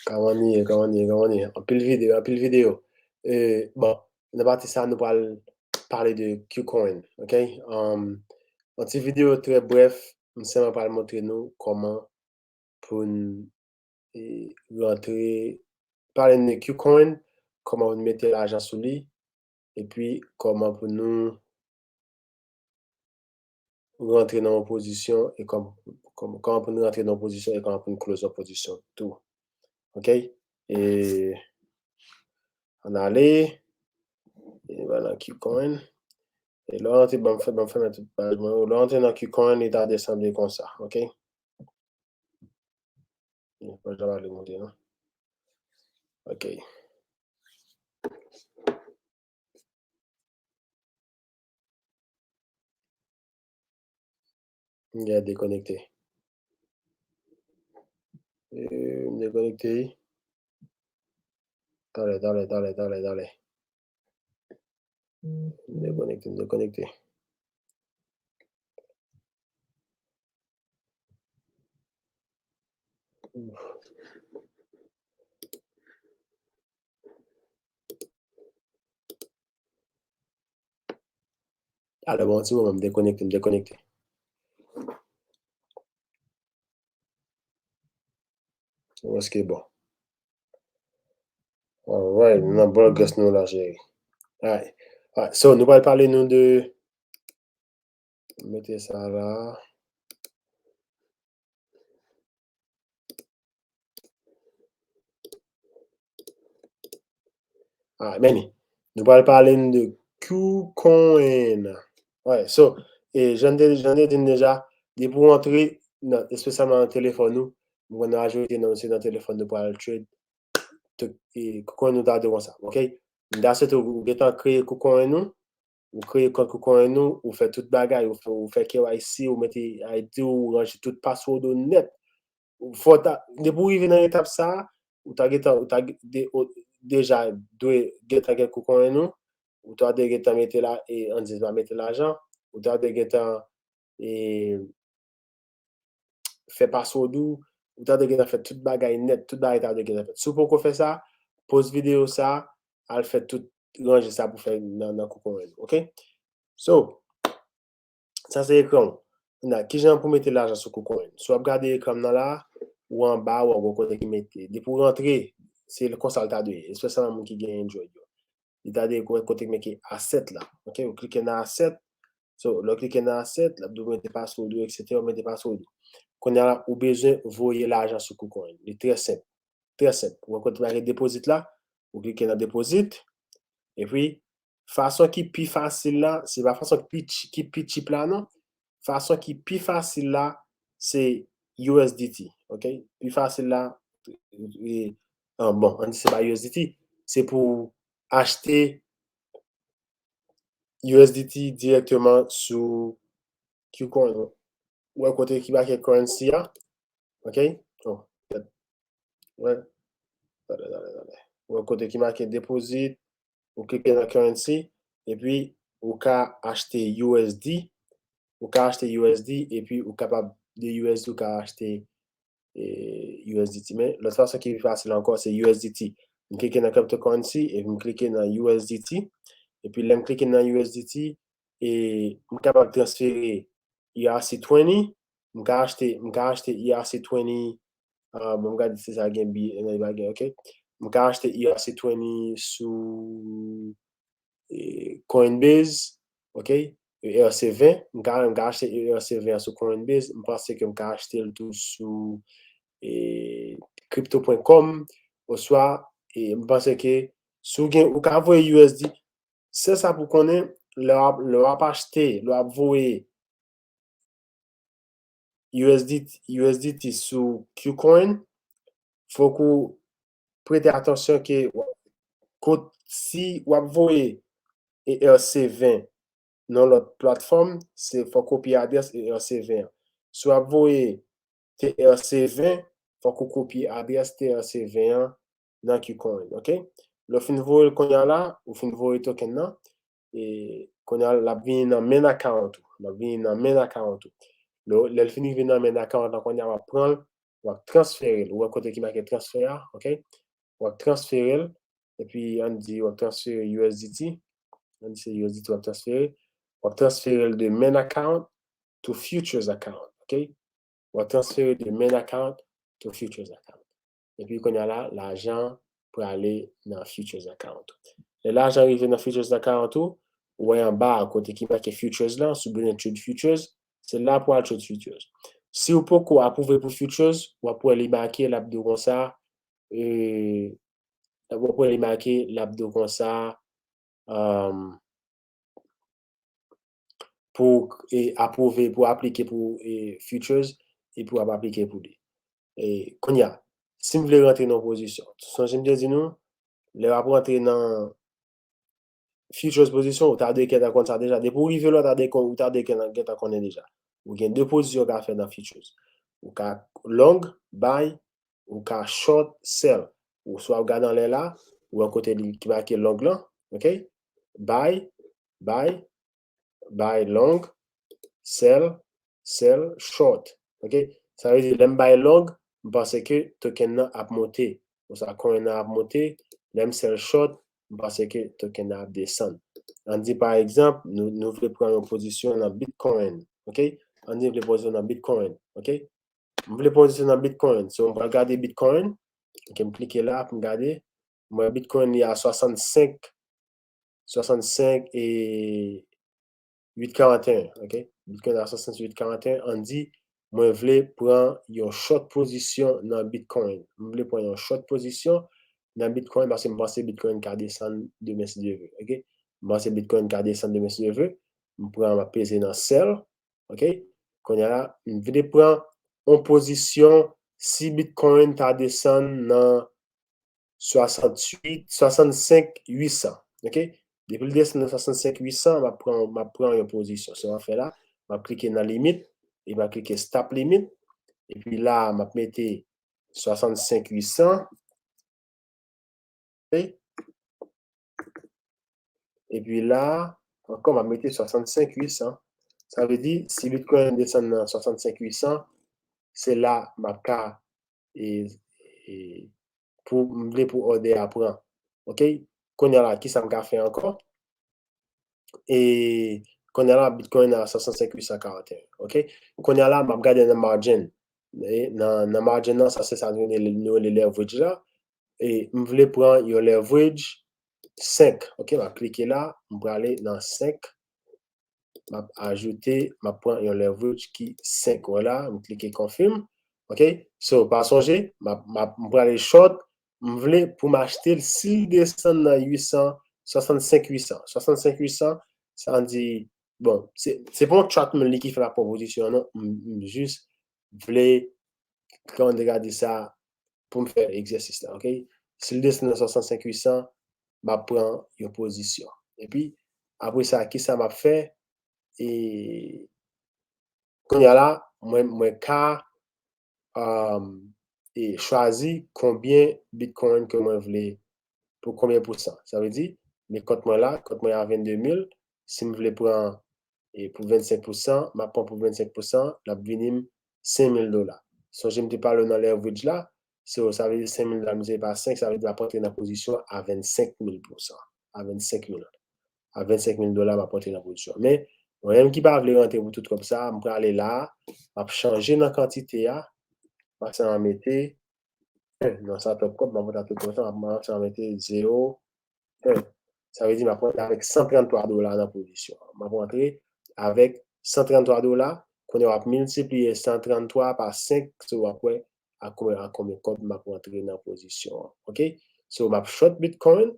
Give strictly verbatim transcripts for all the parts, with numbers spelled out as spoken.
Kòman nou ye, kòman nou ye, kòman nou ye? Anpil videyo, anpil videyo. E, bon, nan pati sa, nou pral pale de Qcoin, ok? Um, yon ti videyo trè brèf, m sèlman pral montre nou kòman pou n, e, rantre, pale n de Qcoin, kòman pou n mete lajan sou li, epi kòman pou nou rantre nan yon pozisyon e kòm, kòm, kòman pou n rantre nan yon pozisyon e kòman pou n close yon pozisyon tou. Ok? E ann ale. E vwala Qcoin. E lè w rantre, ban m fè, ban m fèmen tout paj mwen yo. Lè w rantre nan Qcoin, li ta desann konsa. Ok? Bon, pa jan ale monte, non. Ok. M gen dekonekte. E, m dekonekte. Talè, talè, talè, talè, talè. M dekonekte, m dekonekte. Alò, bon, ti moman, m dekonekte, m dekonekte. Wè èske bon. Alright, nou nan broadcast nou la, cheri. Alright. Alright. So, nou pral pale nou de, mete sa la. Ah, men, nou pral pale n de Qcoin. Alright, so, e, jan te, jan te di n deja, depi w antre, nan, espesyalman nan telefòn ou, m konn majorite nan se nan telefòn nou pral trade, tout, e, Qcoin nou ta di konsa, ok? M ta swete ou gentan kreye Qcoin nou, ou kreye kont Qcoin nou, ou fè tout bagay, ou fè, ou fè K Y C, ou mete I D ou, ou ranje tout password ou nèt. Fò ta, depi w rive nan etap sa, ou ta gentan, ou ta de, ou deja dwe gentan gen Qcoin ou, ou ta dwe gentan mete la, e, ann di pa mete lajan, ou ta dwe gentan, e, fè password ou, ou ta dwe gentan fè tout bagay nèt, tout bagay ta dwe gentan fèt. Si w poko fè sa, poz videyo sa, al fè tout ranje sa pou fè nan, nan Qcoin, ok? So, sa se ekran w. Kounye a, kijan pou mete lajan sou Qcoin? Si w ap gade ekran m nan la, ou anba, ou wè yon kote ki mete. Depi w rantre, se konsa l ta dwe ye, espesyalman moun ki gen Android yo. Li ta dwe wè kote ki mete asset la. Ok, ou klike nan asset. So, lè w klike nan asset, l ap di w mete password ou, et cetera, ou mete password ou. Kounye a la, ou bezwen voye lajan sou Qcoin. Li trè senp. Trè senp. Ou wè kote make deposit la, ou klike nan deposit. Epi, fason ki pi fasil la, se pa fason ki pi ch-, ki pi cheap la, non. Fason ki pi fasil la, se U S D T, ok? Pi fasil la, e, ah, bon, ann di se pa U S D T, se pou achte U S D T dirèkteman sou Qcoin. Ou wè kote ki make currency a, ok? Oh, wè. Talè, talè, talè. Ou wè kote ki make deposit, ou klike nan currency, epi ou ka achte U S D, ou ka achte U S D, epi ou kapab de U S D, ou ka achte, e, U S D T. Men, lòt fason ki pi fasil ankò, se U S D T. M klike nan cryptocurrency, epi m klike nan U S D T. Epi lè m klike nan U S D T, e, m kapab transfere E R C twenty, m ka achte, m ka achte E R C twenty, ah, bon, m gade si sa gen bi, nan li pa gen, ok. M ka achte E R C twenty sou, e, Coinbase, ok. E R C twenty, m ka, m ka achte E R C twenty an sou Coinbase, m panse ke m ka achte l tou sou, e, crypto point com, oswa, e, m panse ke si w gen, ou ka voye U S D, sèl sa pou konnen, lè w ap, lè w ap achte, lè w ap voye U S D T, U S D T sou Qcoin, fòk ou prete atansyon ke w-, kot, si w ap voye E R C twenty nan lòt platfòm, se fòk ou kopye adrès E R C twenty an. Si w ap voye T R C twenty, fòk ou kopye adrès T R C twenty an nan Qcoin, ok? Lè w fin voye l kounye a la, ou fin voye token nan, e kounye a l ap vini nan main account ou. L ap vini nan main account ou. Lè, lè l fin rive nan main account la, kounye a w ap pran l, w ap transfere l. Ou wè kote ki make transfè a, ok? W ap transfere l, epi ann di w ap transfere U S D T, ann di se U S D T w ap transfere, w ap transfere l de main account to futures account, ok? W ap transfere de main account to futures account. Epi kounye a la, lajan prale nan futures account. Lè lajan rive nan futures account ou, ou wè anba a kote ki make futures lan, si w bezwen trade futures, se la pou al trade futures. Si w poko apwouve pou futures, w ap wè li make, l ap di w konsa, e, w ap wè li make, l ap di w konsa, um, pou e, apwouve, pou aplike pou e, futures, epi w ap aplike pou li. E, kounye a, si m vle rantre nan pozisyon, sonje m te di nou, lè w ap rantre nan futures pozisyon, ou ta dwe gentan konn sa deja. Depi w rive la, ou ta dwe konn, ou ta dwe gentan, gentan konnen deja. Ou gen de pozisyon w ka fè nan futures. Ou ka long, buy, ou ka short, sell. Ou swa w gade anlè la, ou wè kote li ki make long lan, ok? Buy, buy, buy long, sell, sell, short. Ok? Sa vle di, lè m buy long, m panse ke token nan ap monte. Ou sa coin nan ap monte, lè m sell short, m panse ke token nan ap desann. Ann di, pa egzanp, nou, nou vle pran yon pozisyon nan Bitcoin. Ok? Ann di, nou vle pozisyon nan Bitcoin. Ok? M vle pozisyon nan Bitcoin. So, m pral gade Bitcoin. Ok, m klike la pou m gade. M wè Bitcoin li a swasannsenk, swasannsenk e uit karanteyen, ok? Bitcoin a swasannsenk uit karanteyen, ann di, mwen vle pran yon short pozisyon nan Bitcoin. M vle pran yon short pozisyon nan Bitcoin paske m panse Bitcoin ka desann demen si Dye vle, ok? M panse Bitcoin ka desann demen si Dye vle. M pran, m ap peze nan sell, ok? Kounye a la, m vle pran yon pozisyon si Bitcoin ta desann nan swasanntuit, swasannsenk uit san, ok? Depi l desann nan swasannsenk uit san, m ap pran, m ap pran yon pozisyon. Sa m ap fè la, m ap klike nan limit, e m ap klike stop limit, epi la, m ap mete swasannsenk uit san, ok? Epi la, ankò, m ap mete swasannsenk uit san. Sa vle di, si Bitcoin desann nan swasannsenk uit san, se la m ap ka, e, e, pou m vle pou òdè a pran. Ok? Kounye a la, kisa m ka fè ankò? E kounye a la, Bitcoin a swasannsenk uit san karanteyen. Ok? Kounye a la, m ap gade nan margin. E nan, nan margin nan, sa se sa nou rele, nou rele leverage la. E m vle pran yon leverage senk. Ok, m ap klike la, m prale nan senk. M ap ajoute, m ap pran yon leverage ki senk. Vwala, m klike confirm. Ok, so, pa sonje, m ap, m ap, m prale short, m vle pou m achte l, si l desann nan uit san, swasannsenk uit san. Swasannsenk uit san, sa di, bon, se, se pa yon chart mwen li ki fè m ap pran pozisyon an, non, m, m jis vle, kòman m te ka di sa, pou m fè egzèsis la, ok? Si l desann nan swasannsenk uit san, m ap pran yon pozisyon. Epi, apre sa, kisa m ap fè? E, kounye a la, mwen, mwen ka, um, e, chwazi konbyen Bitcoin ke mwen vle, pou konbyen pousan. Sa vle di, men kont mwen la, kont mwen a vennde mil, si m vle pran, e, pou vennsenk pousan, m ap pran pou vennsenk pousan, l ap vini m senk mil dola. Sonje m te pale w nan leverage la, so, sa vle di senk mil dola divize pa senk, sa vle di m ap rantre nan pozisyon a vennsenk mil pousan, a vennsenk mil. A vennsenk mil dola, m ap rantre nan pozisyon. Men, mwen menm ki pa vle rantre pou tout kòb sa, m prale la, m ap chanje nan kantite a, m ap sèlman mete, nan sa twòp kòb, m ap rantre tout kontan, m ap sèlman mete zewo, en. Sa vle di m ap rantre avèk san tranntwa dola nan pozisyon an. M ap rantre avèk san tranntwa dola, kounye a w ap miltipliye san tranntwa pa senk, so w ap wè a konbyen, a konbyen kòb m ap rantre nan pozisyon an. Ok? So, m ap short Bitcoin,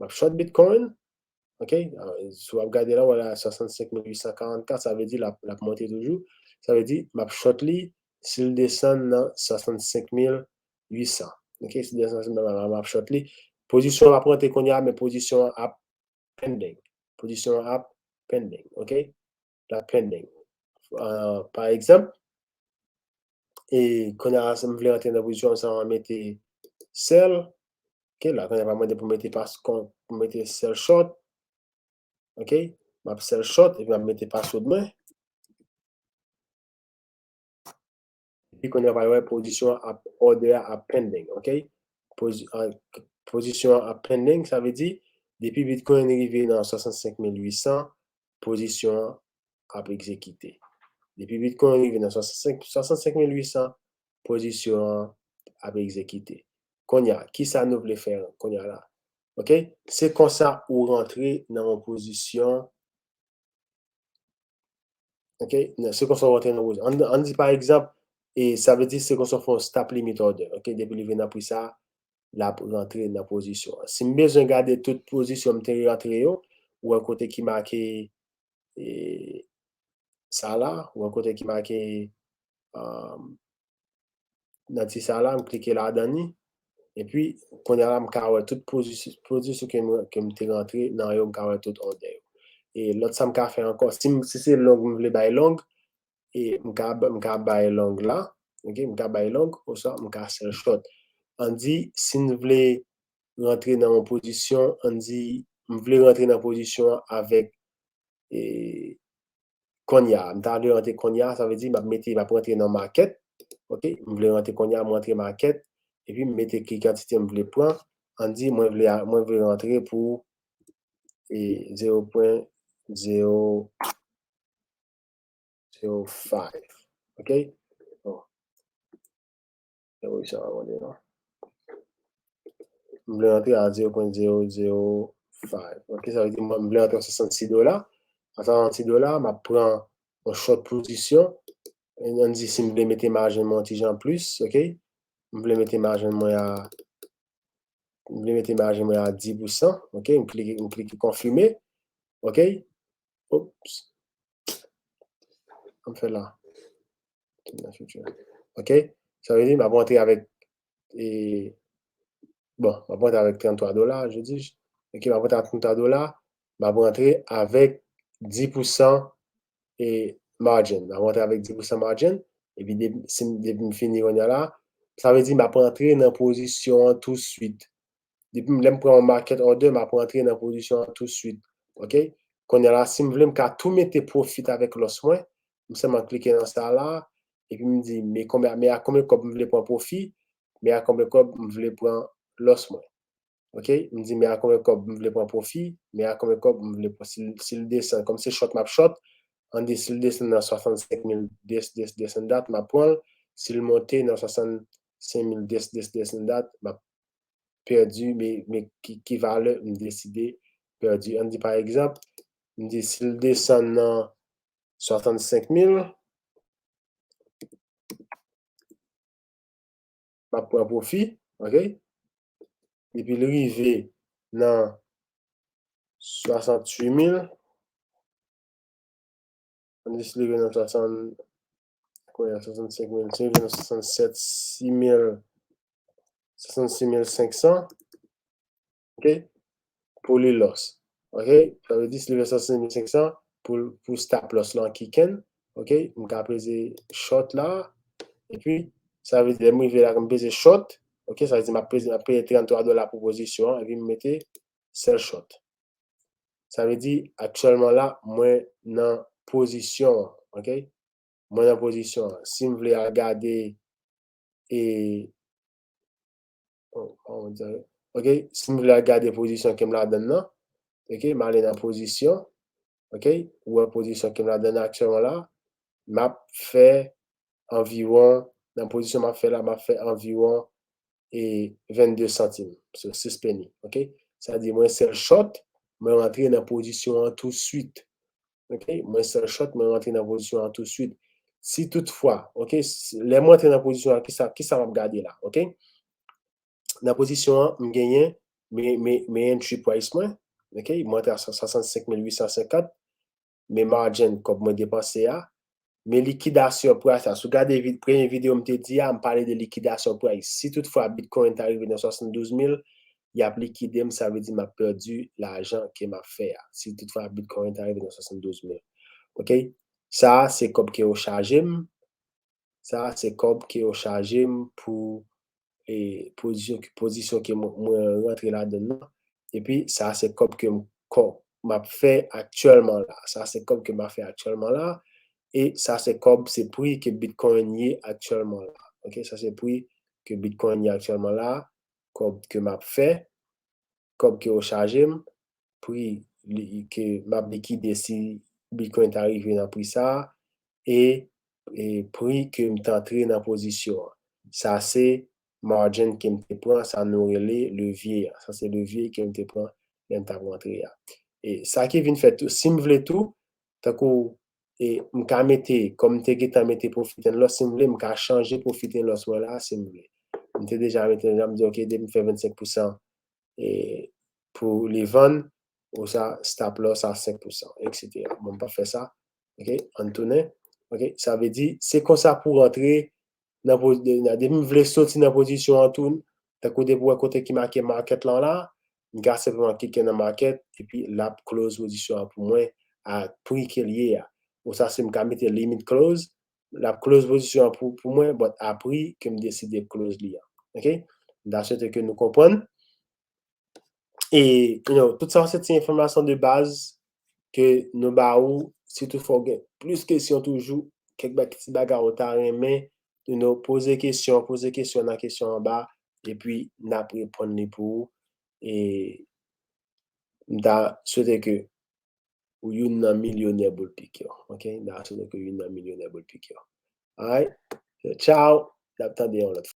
m ap short Bitcoin, ok? Si w ap gade la, w wè la swasannsenk mil uit san karannkat, sa vle di l ap, l ap monte toujou. Sa vle di, m ap short li, si l desann nan swasannsenk mil uit san. Ok, si desann nan, m ap short li. Pozisyon an ap rantre kounye a, men pozisyon an ap pending. Pozisyon an ap pending, ok? L ap pending. Euh, pa egzanp, e kounye a, si m vle rantre nan pozisyon an, sa m mete sell. Ok, la, kounye a pa mande pou mete pas, pou mete sell short. Ok, m ap sell short, epi m ap mete password mwen. Epi kounye a w pral wè pozisyon an ap, order a ap pending, ok? Pozi, uh, pozisyon an ap pending, sa vle di, depi Bitcoin rive nan swasannsenk mil uit san, pozisyon an ap egzekite. Depi Bitcoin rive nan swasannsenk, swasannsenk mil uit san, pozisyon an ap egzekite. Kounye a, kisa nou vle fè kounye a la? Ok? Se konsa ou rantre nan yon pozisyon. Ok? Se konsa ou rantre nan pozisyon. Ann, ann di pa egzanp, e sa vle di se konsa ou fè yon stop limit order. Ok? Depi li vin nan pri sa, l ap rantre nan pozisyon an. Si m bezwen gade tout pozisyon m te rantre yo, ou wè kote ki make, e, sa la, ou wè kote ki make, um, nan ti sa la, m klike ladan li. Epi, kounye a la, m ka wè tout pozisyon, pozisyon ke m, ke m te rantre nan yo, m ka wè tout order yo. E lòt sa m ka fè ankò, si, m, si se long, m vle bay long, e m ka, m ka bay long la, ok, m ka bay long, oswa m ka sell short. Ann di, si n vle rantre nan yon pozisyon, ann di, m vle rantre nan pozisyon an avèk, e, kounye a. M ta vle rantre kounye a, sa vle di m ap mete, m ap rantre nan market, ok, m vle rantre kounye a, m rantre market, epi m mete ki kantite m vle pran, ann di, mwen vle, mwen vle rantre pou, e, zero pwen zero zero five. Ok? Bon. E wi, sa va mande non. M vle rantre a zero pwen zero zero five. Ok, sa vle di mwen, m vle rantre a swasannsis dola. A swasannsis dola, m ap pran yon short pozisyon. E ann di si m vle mete majen mwen yon ti jan plis, ok? M vle mete majen mwen a, m vle mete majen mwen a dis pousan, ok? M klike, m klike konfime, ok? Oops. Sa m fè la? Ok? Sa vle di, m ap rantre avèk, e, bon, m ap rantre avèk tranntwa dola, je dis. Ok, m ap rantre avèk tranntwa dola, m ap rantre avèk dis pousan, e, margin. M ap rantre avèk dis pousan margin, epi depi, si m, depi m fini kounye a la, sa vle di m ap rantre nan pozisyon an touswit. Depi m, lè m pran yon market order, m ap rantre nan pozisyon an touswit. Ok? Kounye a la, si m vle, m ka tou mete profit avèk loss mwen. M sèlman klike nan sa la, epi m di, men konbyen, men a konbyen kòb m vle pran pwofi, men a konbyen kòb m vle pran loss mwen. Ok? M di, men a konbyen kòb m vle pran pwofi, men a konbyen kòb m vle pran. Si, si l desann, kòm se short m ap short, ann di si l desann nan swasannsenk mil this, this, this and that, m ap pran l. Si l monte nan swasannsenk mil this, this, this and that, m ap pèdi, men, men ki, ki valè m deside pèdi. Ann di, pa egzanp, m di si l desann nan swasannsenk mil, m ap pran pwofi, ok? Epi l rive nan swasanntuit mil, ann di si l rive nan swasant, konbyen, swasannsenk mil, si l rive nan swasannsèt, sis mil, swasannsis mil senk san, ok? Pou li loss. Ok? Sa vle di, si li fè swasannsis mil senk san, pou, pou stop loss lan kick in, ok? M ka peze short la, epi, sa vle di, lè m rive la, m peze short, ok? Sa vle di, m ap peze, m ap peye tranntwa dola pou pozisyon an, epi m mete sell short. Sa vle di, aktyèlman la, mwen nan pozisyon an, ok? Mwen nan pozisyon an. Si m vle al gade, e, oh, oh, ok, si m vle al gade pozisyon ke m ladan nan, ok, m ale nan pozisyon, ok, ou wè pozisyon ke m ladan nan aktyèlman la, m ap fè anviwon, nan pozisyon m ap fè la, m ap fè anviwon, e, vennde santim, so, sis penny, ok? Sa di mwen sell short, mwen rantre nan pozisyon an touswit. Ok? Mwen sell short, mwen rantre nan pozisyon an touswit. Si toutfwa, ok, s-, lè mwen rantre nan pozisyon an, kisa, kisa m ap gade la, ok? Nan pozisyon an, m genyen, men, men, men entry price mwen, ok? Mwen rantre a swasannsenk mil uit san senkant, men margin, kòb mwen depanse a, men likidasyon price la. Si w gade vid-, premye videyo m te di a, m pale de likidasyon price. Si toutfwa Bitcoin ta rive nan swasanndouz mil, y ap likide m, sa vle di m ap pèdi lajan ke m ap fè a. Si toutfwa Bitcoin ta rive nan swasanndouz mil. Ok? Sa a se kòb ke yo chaje m. Sa a se kòb ke yo chaje m pou, e, pozisyon, pozisyon ke mwen, mwen rantre ladan nan. Epi, sa a se kòb ke m, kò-, m ap fè aktyèlman la. Sa a se kòb ke m ap fè aktyèlman la. E sa se kòb, se pri ke Bitcoin ye aktyèlman la. Ok, sa se pri ke Bitcoin ye aktyèlman la, kòb ke m ap fè, kòb ke yo chaje m, pri ke m ap likide si Bitcoin ta rive nan pri sa, e, e pri ke m t antre nan pozisyon an. Sa se margin ke m te pran, sa nou rele levye a. Sa se levye ke m te pran lè m t ap rantre a. E sa ki vin fè tou, si m vle tou, tankou e m ka mete, kòm m te gentan mete profit and loss, si m vle, m ka chanje profit and loss mwen la, si m vle. M te deja mete, m di, ok, depi m fè vennsenk pousan e, pou li vann, ou sa stop loss a senk pousan, et cetera. Bon, m pa fè sa. Ok, ann tounen. Ok, sa vle di, se konsa pou rantre nan, depi m vle soti nan pozisyon an tou, tankou depi w wè kote ki make market lan la, m ka senpleman klike nan market, epi l ap close pozisyon an pou mwen a pri ke l ye a. Ou sa se m ka mete limit close, l ap close pozisyon an pou, pou mwen, but a pri ke m deside close li an. Ok? M ta swete ke nou konprann. E, you know, tout sa se ti enfòmasyon de baz ke nou ba ou, si toutfwa w gen plis kesyon toujou, kèk ti bagay ou ta renmen, you know, poze kesyon, poze kesyon nan kesyon anba, epi n ap reponn li pou ou. E m ta swete ke ou youn nan milyonè boul pik yo. Ok? M ta swete ke youn nan milyonè boul pik yo. Alright? So, ciao. N ap tande yon lòt